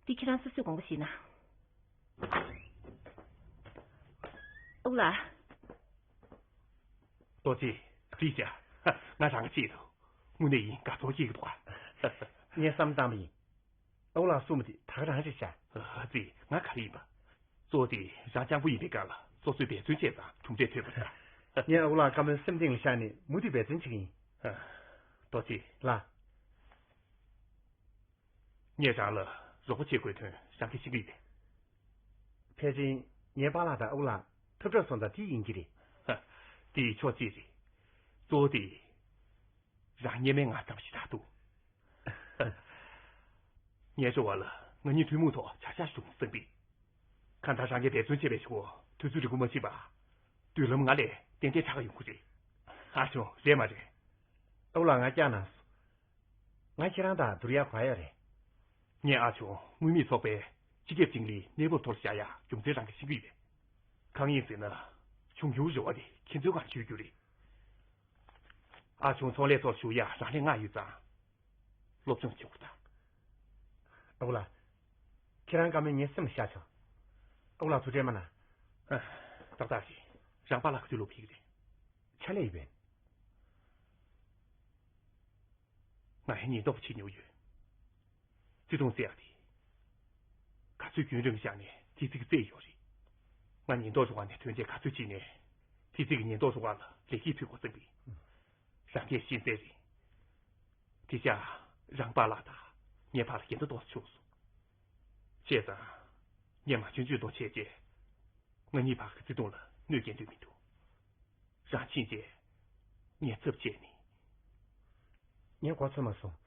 འདི་ཁྱེད་རང་སོ་སོས་དགོངས་པ་བཞེས་ན། ཨུ་ལགས། ཏོ་ཙི། བྲིས་བྱ། ང་རང་གཅིག་ཏུ། དངོས་གནས་ཡིན་དགའ་ཚོར་སྐྱེ་གི་འདུག་ག་ངས་བསམ་བཏང་བ་ཡིན། ཨུ་ལགས་གསུངས་པ་དེ་ད་ག་རང་རེད་ཤག་ཨ་ཙི། ང་ག་རེ་ཡིན་པ། གཙོ་བོ་དེ་རང་སྤྱང་པོ་ཡིན་པའི་སྒང་ལ་སོ་སོས་འབད་བརྩོན་བྱས་ཙང་གྲུབ་འབྲས་ཐོན་པ་རེད། ངས་ཨུ་ལགས་བཀའ་མོལ་སེམས་གཏིང་ལ་བཞག་ནས་མུ་མཐུད་འབད་བརྩོན་བྱེད་ཀྱི་ཡིན། ཨ། ཏོ་ཙི། ལགས། ངས་རང་ལ་རོགས་པ་བྱེད་དགོས་དོན་རང་གིས་ཤེས་ཀྱི་ཡོད་པས། ཕལ་ཆེར་ངའི་པཱ་ལགས་དང་ཨུ་ལགས་ཐུག་འཕྲད་སོང་ཙང་དེ་ཡིན་གྱི་རེད། ཧ། དེ་ཕྱོགས་གཅིག་རེད། གཙོ་བོ་དེ། རང་སྔོན་མའི་ང་ཙམ་ཞིག་རག་འདུག་ངའི་ཕྱོགས་བ་ལ་ང་གཉིས་ཐུན་མོང་ཐོག་བྱ་བཞག་ཞུ་བསམ་པས། གང་ལྟར་རང་གིས་འབད་བརྩོན་བྱས་པའི་ཆེད་དུ་དུས་ཚོད་རིང་པོ་མ་ཕྱིན་པར། མདུན་ལམ་ང་ལས་ཏན་ཏན་ཆགས་ཀྱི་ཡོང་གི་རེད། ཨ་ཆུང་། རེད་མ་རེད། ཨུ་ལགས་ང་བསྐྱངས་གནང་སོང་། ང་ཁྱེད་རང་དང་བསྡུར་ཡག་ག་ཡོད་རེད། ངས་ཨ་ཆུང་དངུལ་མེད་ཚོགས་པའི་སྤྱི་ཁྱབ་ཅིང་ལིའི་གནས་བབ་ཐོག་ལ་བཞག་ཡག་རྒྱུ་མཚན་རང་གིས་ཤེས་ཀྱི་ཡོད་པས། གང་ཡིན་ཟེར་ན། འབྱུང་འགྱུར་རེ་བ་དེ་ཁྱེད་ཚོའི་སྒང་ཆུད་རྒྱུ་རེད། ཨ་ཆུང་ཚོང་ལས་ཐོག་ཞུགས་ཡག་རང་ལས་མངགས་ཡོད་ཙང་། སློབ་སྦྱོང་བྱེད་དགོས་ད། ཨ་ཁུ་ལགས། ཁྱེད་རང་བཀའ་མོལ་ངའི་སེམས་ལ་ཤར་བྱུང་། ཨ་ཁུ་ལགས་ཐུགས་ཁྲལ་མ་གནང་། ཨ། ཏག་ཏག་རེད། རང་པཱ་ལགས་ག་དུས་ལོག་ཕེབས་ཀྱི་རེད། ཕྱག་ལས་ཡོད་པས། ང་ཡང་ཉེན་རྟོག་པ་བྱེད་མྱོང་ཡོད། བརྩེ་དུང་ཟེར་ཡག་དེ། ག་ཚོད་རྒྱུན་རིང་བཞག་ནས་དེ་ཚིག་གི་རྩེ་ཡོད་རེད། ང་ཉེན་རྟོག་རུ་ཁག་ནས་ཐོན་རྗེས་ག་ཚོད་ཕྱིན་ནས། དེ་ཚིག་གི་ཉེན་རྟོག་རུ་ཁག་ལ་ལེགས་སྐྱེས་ཕུལ་དགོས་བསམ་པས། རང་སྐད་ཤེས་གསལ་རེད། དེ་ཞག་རང་པཱ་ལགས་དང་ངའི་བར་ལ་འགལ་ཟླ་རྡོག་རྩ་བྱུང་སོང་། བྱས་ཙང་། ངས་མ་བྱན་ཆོད་གཏོང་བྱས་རྗེས། ང་གཉིས་བར་གྱི་བརྩེ་དུང་ལ་གནོད་སྐྱེལ་འདོད་མི་འདུག་རང་ཕྱིན་རྗེས། ངས་ཚབ་བྱས་ནས། ངས་གོ་ཚོད་མ་སོང་།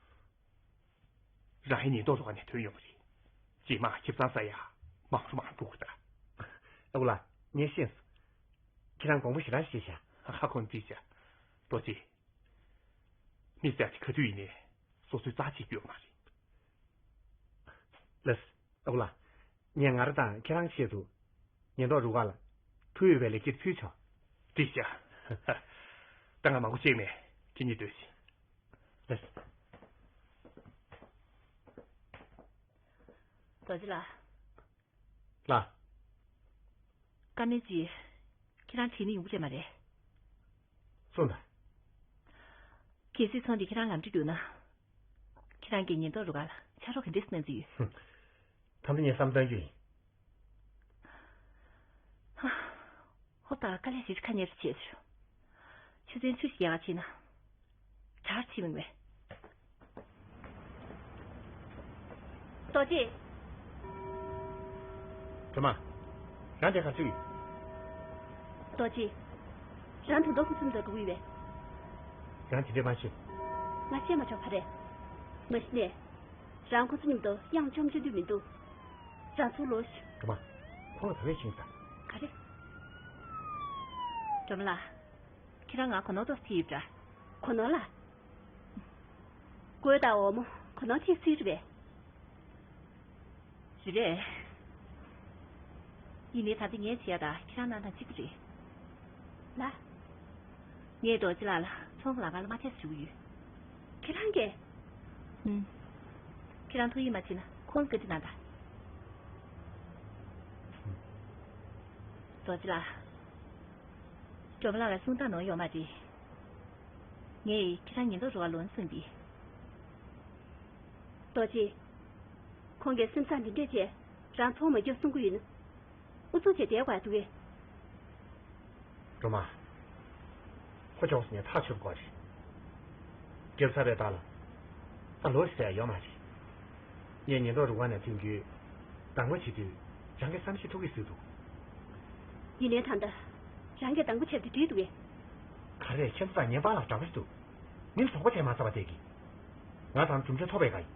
རང་ཡང་ཉེན་རྟོག་རུ་ཁག་ནས་ཐོན་ཡོང་བ་རེད། རྗེས་མ་ཁེ་བཟང་ཟ་ཡ་མང་རུ་མང་རུ་འགྲོ་གི་ད། ཨ་ཁུ་ལགས། ངས་ཤེས་སོང་། ཁྱེད་རང་དགོངས་པ་ཞེ་དྲག་བཞེས་ཤག་ཧ་ཧ། ཁོང་བྲིས་ཤག་ཏོ་ཙི། མི་ཟེར་ཡག་དེ་ག་དུས་ཡིན་ནའི་སོ་སོའི་རྩ་བྱེད་རྒྱུ་ཡོད་མ་རེད། ལགས། ཨ་ཁུ་ལགས། ངས་ང་རང་དང་ཁྱེད་རང་ཆེད་དུ་ཉེན་རྟོག་རུ་ཁག་ལ་ཐུགས་ཡོད་པའི་ལེགས་སྐྱེས་ཕུལ་ཆོག་བཀྲ་ཤིས་བདེ་ལེགས། ད་ང་མང་པོ་བཤད་མེད། ཁྱེད་གཉིས་སྡོད་ཤིག་རྡོ་རྗེ་ལགས། ལགས། བཀའ་མོལ་ཅིག་ཁྱེད་རང་དྲིས་ན་ཡོང་གི་རེད་མ་རེད། གསུངས་དང་། གལ་སྲིད་ཚོང་འདི་ཁྱེད་རང་ལམ་འགྲོ་གྱུར་ན། ཁྱེད་རང་གིས་ཉེན་རྟོག་རུ་ཁག་ལ་ཕྱག་རོགས་ག་འདྲས་གནང་རྩིས་ཡོད། ད་ལྟ་ངས་བསམ་བཏང་རྒྱུ་ཡིན། ཧ། ཧོ་ད་དཀའ་ལས་ཞེ་ཅིག་ཁ་ཉེ་རུ་བྱས་ཟེར། ཆུ་ཚན་ཆུ་ཞིག་རྒྱག་ག་ཕྱིན་ན། གྲར་ཕྱིན་མི་མེད། རྡོ་རྗེ། སྒྲོལ་མ། རང་དེ་ག་ཚོད་ཡིན། རྡོ་རྗེ། རང་ད་དུང་ཁོ་ཚོ་མཉམ་དུ་འགྲོ་གི་ཡོད་པས། རང་དེ་འདྲས་མ་བྱེད། ང་བཤད་མ་ཆོག་ག་རེད། མ་གཞི་ནས། རང་ཁོ་ཚོ་མཉམ་དུ་གཡང་བཅོམ་བཅུག་འདོད་མི་འདུག་རང་ཚུར་ལོག་ཤོག་སྒྲོལ་མ། ཁོང་ལ་ད་བས་ཤིང་ས། ག་རེ། སྒྲོལ་མ་ལགས། ཁྱེད་རང་ང་གོ་ནོར་ཏོག་ཙམ་ཡོད་པ་འདྲ། གོ་ནོར་ལ། གོས་དང་འོ་མ་གོ་ནོར་ཏོག་ཙམ་རེད་པས། རེད་རེད། ཡིན་ནའི་ད་ལྟ་ངས་བྱས་ཡ་ད་ཁྱེད་རང་གནང་སྟངས་གཅིག་པ་རེད། ལ། ངས་རྡོ་རྗེ་ལགས་ལ་ཚོང་གི་ལམ་ཁ་ལ་མ་ཐེ་ཟེར་ཞུ་གི་ཡོད། ཁྱེད་རང་གིས། ཨུམ། ཁྱེད་རང་ཐུགས་ཡིད་མ་ཆེས་ན་ཁོང་ལ་བཀའ་འདྲི་གནང་དང་། རྡོ་རྗེ་ལགས། སྒྲོལ་མ་ལགས་ལ་གསུང་སྟངས་ནོར་ཡོད་མ་རེད། ངས་ཁྱེད་རང་ཉེན་རྟོག་རུ་ཁག་ལོག་ན་གསུངས་ཏེ། རྡོ་རྗེ། ཁོང་གིས་སེམས་བཟང་འདི་འདྲས་བྱས་རང་ཚོང་མ་རྒྱབ་གསུང་གི་ཡོད་ན། ཨུ་ཚུགས་བྱས་བསྡད་དགོས་འདུག་གས། སྒྲོལ་མ། ཁོ་ཕྱོགས་སུ་ནས་ཐག་ཆོད་དགོས་རེད། རྒྱབ་ཚར་བའི་རྟགས་ལ། ད་ལོ་ཟེར་ཡ་ཡོད་མ་རེད། ངས་ཉེན་རྟོག་རུ་ཁག་ནས་ཐོན་རྒྱུའི་གདམ་ག་བྱེད་དུས་རང་གི་བསམ་ཤེས་ཐུག་གི་ཟེར་འདུག་ཡིན་ནའི་ད་ལྟ་རང་གིས་གདམ་ག་བྱས་ཏེ་འགྲིག་འདུག་གས། ག་རེ་ཁྱེད་ཚོ་དང་ངའི་བར་ལ་འདྲ་པོ་ཞིག་འདུག་མིང་དོགས་པ་བྱས་མ་ཚར་བ་དེ་གིས། ང་དང་གྲུབ་འབྲས་ཐོབ་པའི་ག་ཡིན།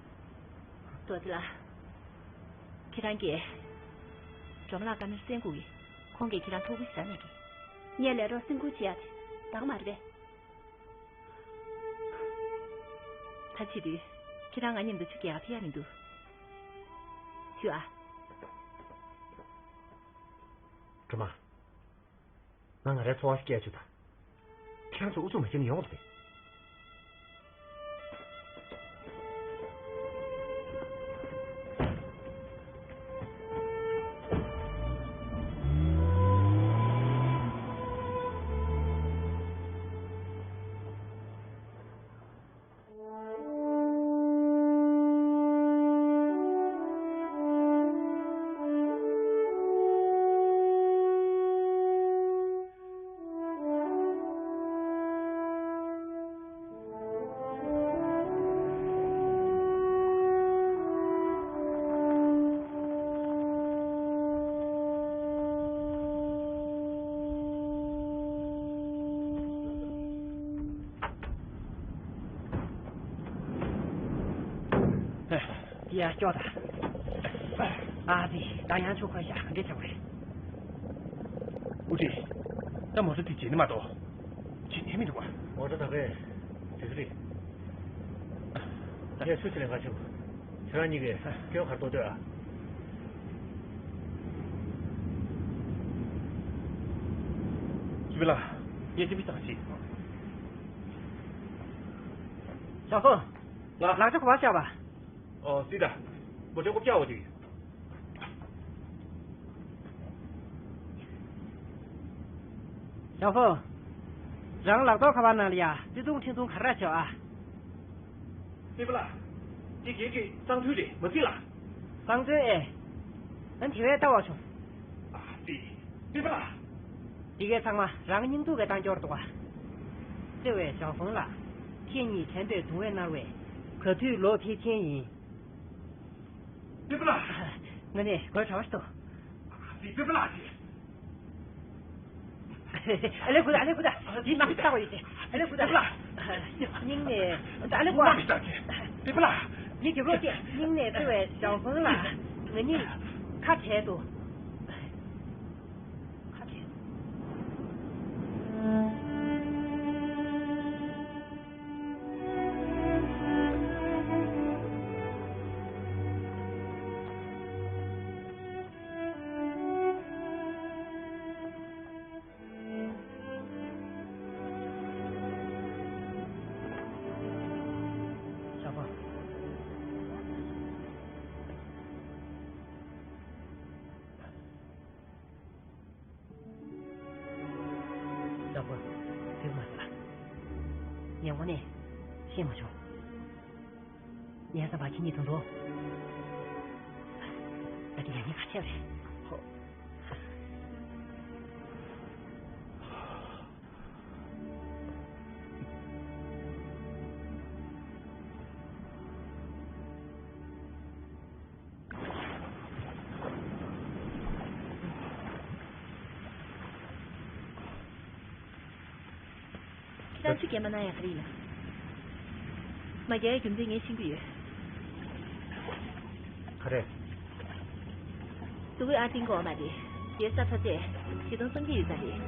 རྡོ་རྗེ་ལགས། ཁྱེད་རང་གིས། སྒྲོལ་མ་ལགས་བཀའ་མོལ་གསན་དགོས་ཀྱི། ཁོང་གིས་ཁྱེད་རང་ཐུགས་ཁུར་ཞེ་དྲག་གནང་གི། ངས་ལས་རོགས་སེམས་ཁུར་བྱེད་ཡག་དེ་དག་མ་རེད་པས། ད་བྱེད་དུས། ཁྱེད་རང་ང་མཉམ་དུ་ཆུ་རྐྱལ་ག་ཕེབས་ཡག་མི་འདུག་ཞུ་ཨ། སྒྲོལ་མ། ང་ང་རའི་འཚོ་བ་སྐྱེལ་ཆོག་ད། ཁྱེད་རང་ཚོ་ཨུ་ཚུགས་མ་བྱེད་ན་ཡོང་བ་རེད། ཡ་སྐྱོ་ད། ཨ་ཙི། ད་ཡང་ཆུ་ཁོལ་ཤག་ག་འདྲ་བྱ་བ་རེད། ཨུ་ཀྲི། ད་མོ་ཊ་དེ་བརྗེད་ནི་མ་གཏོགས། བརྗེད་ནི་མི་འདུག་བ། མོ་ཊ་ད་རེད། དེ་ཚོ་རེད། ངས་ཆུ་ཕྱིན་ནས་ང་ཆུ། ཁྱེད་རང་གཉིས་ཀས་སྐྱོན་གར་གཏོང་འདོད་ཨ། ཅི་བེ་ལ། ངས་ཅི་བེ་ཙང་ཞིག་ཞའོ་ཧྥང་། ང་། ལག་ཆ་ག་པར་བཞག་པ། ཨོ་སི་ད། མོ་ཊའི་རྐུབ་བཀྱག་འོག་ཅིག་ཞའོ་ཧྥང་། རང་ལག་ཐོག་ཁ་པར་ནང་ལ་ཡ་བརྩེ་དུང་འཕྲིན་ཐུང་ག་རེ་རག་བྱོས་ཨ། སྤེན་པ་ལགས། འདི་རྒན་གྱི་གཙང་ཐུན་རེད་མ་གཟིགས་ལགས། གཙང་ཐུན་ཨེ། ཨ་དེ་བས་ལྟ་བ་བྱུང་། ཨ་ཙི། སྤེན་པ་ལགས། འདི་གའི་ཚང་མ་རང་སྙིང་སྡུག་གི་བཏང་འབྱོར་འདུག་ག་བརྩེ་བའི་ཞའོ་ཧྥང་ལགས། ཁྱེད་གཉིས་དྲན་པའི་གདུང་བས་མནར་བའི་ག་དུས་ལོག་ཕེབས་མཁན་ཡིན། སྤེན་པ་ལགས། ང་ནི་གོས་གྲྭ་བ་ཞིག་ཏུ། ཨ་ཙི་སྤེན་པ་ལགས་ཀྱིས། ཨ་ལེ་ཁུ་ད། ཨ་ལེ་ཁུ་ད། འདི་ནང་ལྟ་བ་ཡོད་དེ། ཨ་ལེ་ཁུ་ད། སྙིང་ནས། ཨ་ལེ་ཁུ་ད། སྤེན་པ་ལགས། མི་རྒྱབ་ལོག་སྟེ་སྙིང་ནས་བརྩེ་བའི་ཞའོ་ཧྥང་ལགས། ང་གཉིས་ཁ་བྲལ་འདུག་ཁ་བྲལ། ངས་དངོས་གནས་ཤེས་མ་བྱུང་། ངའི་བསམ་པར་ཁྱེད་གཉིས་ཐུག་འདུག་ད་དེ་ཡང་ཉེན་ཁ་ཆེ་བ་རེད། ཧོ། ཁྱེད་རང་ཆུ་རྐྱལ་མ་གནང་ཡག་ག་རེ་ཡིན་ན། མ་རྒྱག་ཡག་རྒྱུ་མཚན་ངས་ཤེས་ཀྱི་ཡོད། ག་རེ། སུ་གུའི་ཨ་ཏིང་གོ་མ་རེད། དེའི་ས་ཐོ་ཚད་བཞི་སྟོང་སུམ་བརྒྱ་ཡོད་ས་རེད།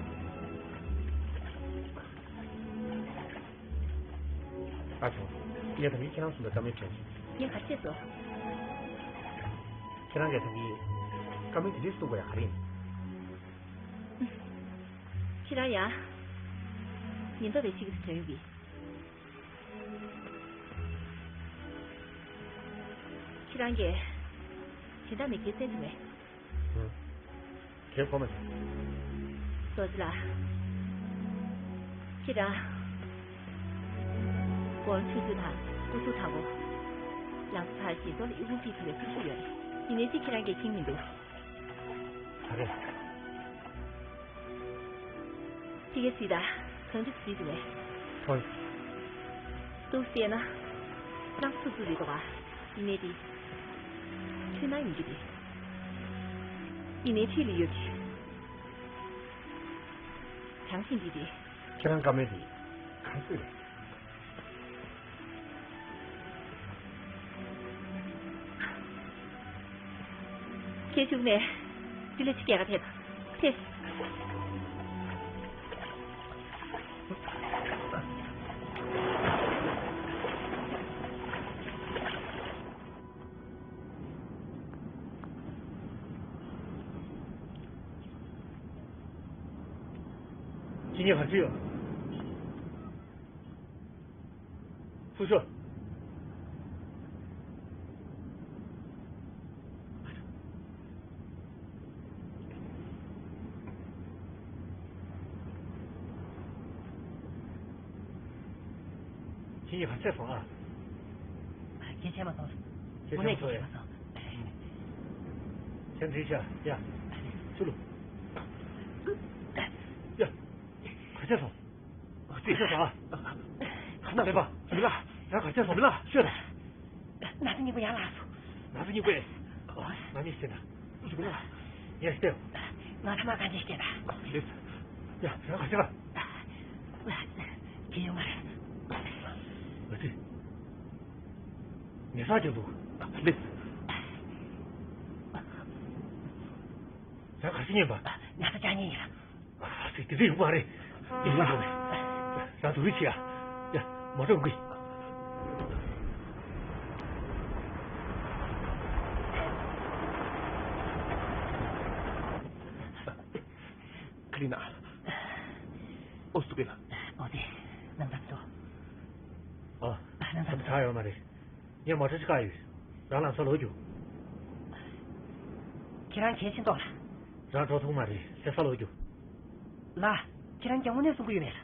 ཨ་ཆུང་། ངས་ད་ནི་ཁྱེད་རང་གསུམ་ལ་བཀའ་མོལ་དྲན་སོང་། ངས་ག་རེ་བྱས་སོང་། ཁྱེད་རང་གིས་ད་ནི་བཀའ་མོལ་དེ་འདྲས་གསུངས་པ་ཡང་ག་རེ་ཡིན། ཁྱེད་རང་ཡང་ཉེན་རྟོག་པའི་ཕྱི་གི་དོན་གྱིས། ཁྱེད་རང་གིས་གཞན་དག་མི་ཁྱེར་བཙན་ཐུབ་མེད། ཧུམ། ཁྱེད་ཁོ་མ་ཟེར། སོ་ཙི་ལགས། ཁྱེད་རང་། སྒོར་ཆུ་ཚོད་དང་སྐུ་གཟུགས་དང་པོ། ལམ་བར་ཞིག་ཏོ་ལ་ཨི་ཝུན་ཏི་ཐུབ་པའི་སེམས་ཤུགས་ཡོད་རེད། ཡིན་ནའི་ཅི་ཁྱེད་རང་གིས་མཁྱེན་མི་འདུག་ག་རེ། ཁྱེད་ཀྱིས་གཟིགས་དང་། གང་འདྲ་གཟིགས་འདུག་བས། ཧོན། འདུག་ཟེར་ན། གནམ་ཚུགས་ཚུགས་རེད་འདུག་ག་ཡིན་ནའི་དེ། འཁྲུལ་སྣང་ཡིན་རྒྱུ་རེད། ཡིན་ནའི་འཁྲིས་ལ་ཡོད་རེད། བྱང་ཤིང་འདི་རེད། ཁྱེད་རང་བཀའ་མོལ་འདི་ག་ཚོད་རེད། ཁྱེད་བཅུག་ནས་འདི་ལ་ཅི་སྐྱེལ་ག་ཐད་དང་ཐད། ཁྱེད་གཉིས་ག་ཚོད་ཡོད། ཧྥུ་ཤོ། ཁྱེད་གཉིས་ག་ཚོད་སོང་ཨ། སྐད་ཆ་མ་སོང་། སྐད་ཆ་མ་སོང་ཡ། དངོས་གནས་སྐད་ཆ་མ་སོང་། ཁྱེད་འདྲི་ཤ་ཡ། ཚུ་ལུ། ཡ། ག་ཚོད་སོང་། ཅི་ཟེར་ཨ། ཁ་ན་མེད་པ། མི་ལ། ཡང་ག་ཚོད་སོང་། མི་ལ་ཤོད་དང་། ན་ཚ་སྙིང་པོ་ཡར་ལངས་སོང་། ན་ཚ་སྙིང་པོ་ཨེ། ང་མི་ཤེས་ན། ཡ་ཤེས། ང་ཐ་མ་ག་འདྲ་ཤེས་ད། ལེས། ཡ་ཡང་ག་ཤེས་པ། དེ་ཡོང་མ་རེད། ང་ཚོས། ཉེ་སར་ཀྱང་འདུག་ལེས། ཡང་ག་ཤེས་ཉན་པ། ན་ཚ་ཅག་ཉིན་ཡིན། ཨ་ཙི། དེ་འདྲ་ཡོང་བ་རེད། དེ་ཡོང་བ་རེད། རང་དུ་རིག་བྱེད་ཡ། ཡ། མ་འགྲོ་གི། ཁ་ལི་ན། ཨོ་སུ་པེ་ལ། ཨོ་དེ། ནང་ད་ཚོ། ཨ། ནང་ད་ཚོ། ད་ཡོད་མ་རེད། ངས་མོ་ཊ་ཅིག་བཀག་ཡོད། རང་ལམ་སང་ལོག་རྒྱུགས། ཁྱེད་རང་གལ་ཆེན་ཏོག་ལ། རང་འགྲོ་ཐུབ་མ་རེད། ལྷ་ས་ལོག་རྒྱུགས། ལགས། ཁྱེད་རང་གིས་དངོས་གནས་གསུང་གི་ཡོད་པས།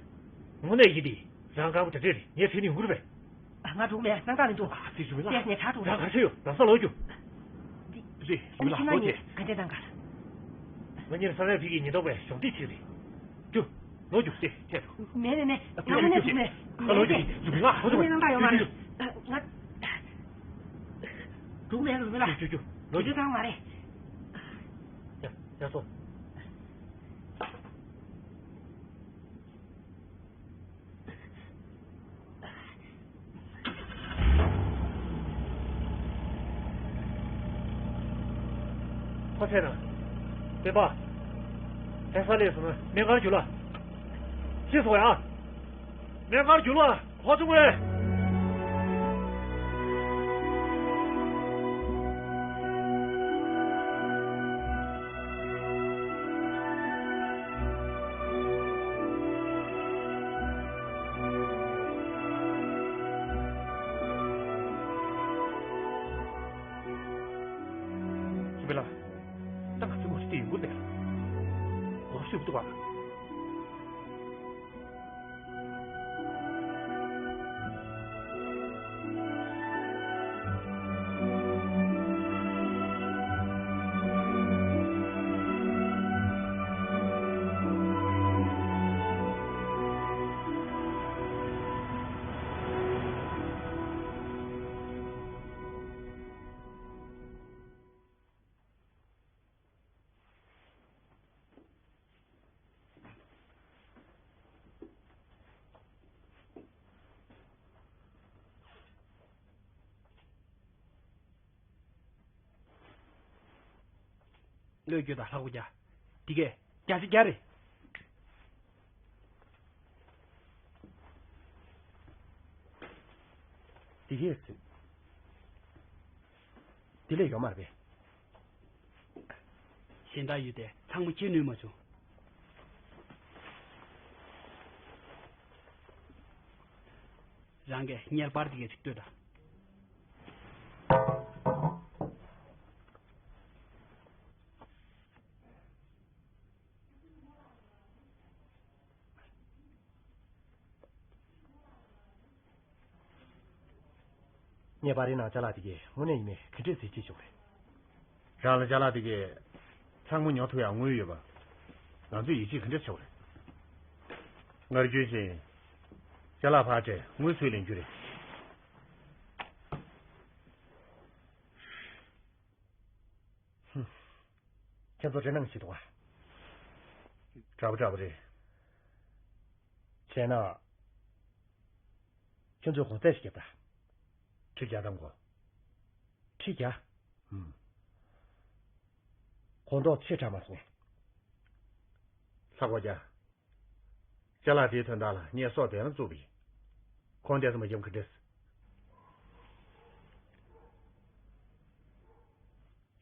དངོས་གནས་ཡིན་ཏེ། རང་དཀར་པོ་དེ་འདྲས་རེད། ངས་དྲན་ནས་ཡོང་གི་རེད་པས། ང་འགྲོ་གི་མེད། སྣང་དག་མི་འདུག་ཨ་ཙི། ཞུ་མི་ལ། ལྟས་ངས་ཆག་འགྲོ། རང་ག་ཚོད་ཡོད། ལམ་སང་ལོག་རྒྱུགས། འདི། རེད། ཞུ་མི་ལ། ཁྱེད་རང་གཉིས་ག་འདྲས་གནང་ག་ལ། ང་གཉིས་ས་གནས་ཕ་གིའི་ཉེན་རྟོག་པས་གཞོགས་འདེགས་བྱས་རེད། རྒྱུགས། ལོག་རྒྱུགས་ཏེ་ཆད་འགྲོ། མེད་མེད་མེད། ང་དངོས་གནས་འགྲོ་གི་མེད། ང་ལོག་རྒྱུགས། ཞུ་མི་ལ། ང་དངོས་གནས་སྣང་དག་ཡོད་མ་རེད། ང་འགྲོ་གི་མེད། ཞུ་མི་ལ། རྒྱུགས་རྒྱུགས། ལོག་རྒྱུགས། འགྲོ་གི་མ་རེད། ཡ་ཡ་སོ། ཕོ་ཚད་དང་། སྤེན་པ། ལྷ་ས་སླེབས་སོང་ན་སྨན་ཁང་རྒྱུགས་ལ། ཤེས་སོང་ཡ། སྨན་ཁང་རྒྱུགས་ལ། ཧོ་ཅུང་ཝེ། ཞུ་མི་ལ། ད་ང་ཚོའི་མོ་ཊ་དེ་ཡོང་གི་མེད་ལ། འོ་ཞུ་འདུག་པ། བློས་བསྐྱོད་དང་ལྷག་པོ་རྒྱག་དེ་གས་རྒྱ་ཆེ་རྒྱ་རེད། དེ་གས་ཟེར། དེ་ལས་ཡོད་མ་རེད་པས། གཞན་དག་ཡོད་དེ་ཚང་མ་ཁྱེར་ནུས་མ་བྱུང་། རང་གིས་གཉེར་པར་དེ་གས་ཅིག་ལྟོས་དང་། ངས་པར་རིས་ནང་ཅ་ལག་དེ་གས་དངོས་གནས་ཡིན་མིན་ག་འདྲས་གཟིགས་ཅིག་བྱུང་རེད། རང་ལ་ཅ་ལག་དེ་གས་ཚང་མ་ཉོ་ཐུབ་ཡག་དངུལ་ཡོད་པ། ང་ཚོས་ཡིད་ཆེས་ག་འདྲས་བྱེད་དགོས་རེད། སྔར་རྒྱུན་བཞིན་ཅ་ལག་ཕར་སྤྲད་དངུལ་སུས་ལེན་རྒྱུ་རེད། ཧུམ། ཁྱེད་ཚོ་འདྲེ་ནང་ཞིག་འདུག་ག་དྲག་པོ་དྲག་པོ་རེད། བྱས་ན། ཁྱོད་ཚོས་གོང་ཚད་ཞིག་རྒྱབ་ད། ཁྲི་བརྒྱ་ཙམ་གོ་ཁྲི་བརྒྱ། ཧུམ། གོང་ཐོག་ཆེ་དྲགས་མ་སོང་ངས། ལྷག་པ་རྒྱ། ཅ་ལག་དེའི་དོན་དག་ལ་ངས་སྲོག་དེ་ལ་བཙུགས་པ་ཡིན། ཁོང་དེ་ཚོ་མ་འཇོམས་ག་འདྲས།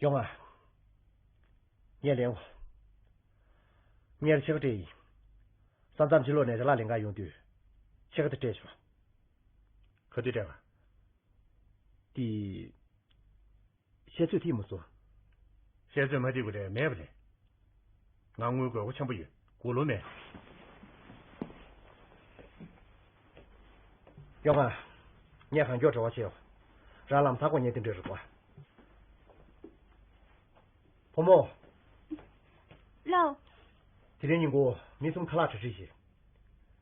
ཡོང་ང་། ངས་ལེན་འོ། ངས་ཕྱེད་ཀ་སྤྲད་ཡིན། ས་མཚམས་ཕྱི་ལོགས་ནས་ཅ་ལག་ལེན་ག་ཡོང་དུས། ཕྱེད་ཀ་དེ་སྤྲད་ཆོག་ག་དུས་སྤྲད་པ། དེ། བཤད་ཚོད་ཐིག་མ་སོང་། བཤད་ཚོད་མ་ཐིག་པ་རེད་མེད་པ་རེད། ང་དངུལ་དགོས་མཁོ་ཆེན་པོ་ཡོད་དགུ་ལོ་མེད། ཡོང་ང་། ངས་གང་མགྱོགས་བྲེལ་བ་ཆེ་ཡོད། རང་ལམ་ཐག་གོ་ཉེ་དེ་འདྲ་རུ་བ། བུ་མོ། ལགས། དེ་རིང་ཉིན་གུང་མི་གསུམ་ཁ་ལག་གྲ་སྒྲིག་བྱེད།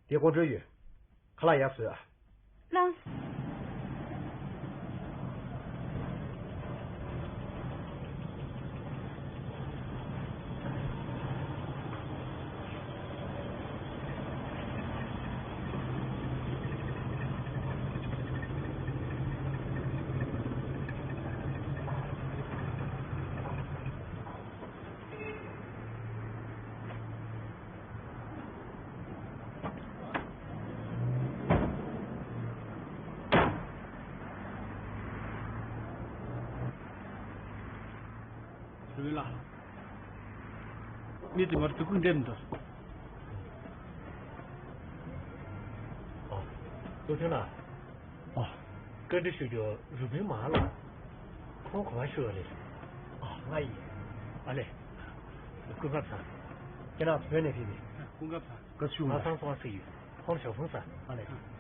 དེ་ཀོང་ཀྲོལ་ཡོད། ཁ་ལག་ཡག་བཟོས་ཨ། ལགས། རུས་ལ། མི་དེ་མར་དུ་ཀུན་འདེམས་དང་། ཨོ། ལོ་ཆུང་ལགས། ཨ། བཀའ་འདྲི་ཞུ་རྒྱུ་རུ་དཔོན་མ་ལ། ཁོང་ག་པར་བཞུགས་པ་རེད། ཨ། ང་ཡིན། ཨ་ལས། སྐུ་ཁམས་བཟང་། ཁྱེད་རང་བོད་ནས་ཕེབས་པའི། སྐུ་ཁམས་བཟང་། བཀའ་ཞུ། ང་སང་ཙོང་ཟེར་ཡོད། ཁོང་ཞོགས་ཕུང་ཟ། ཨ་ལས།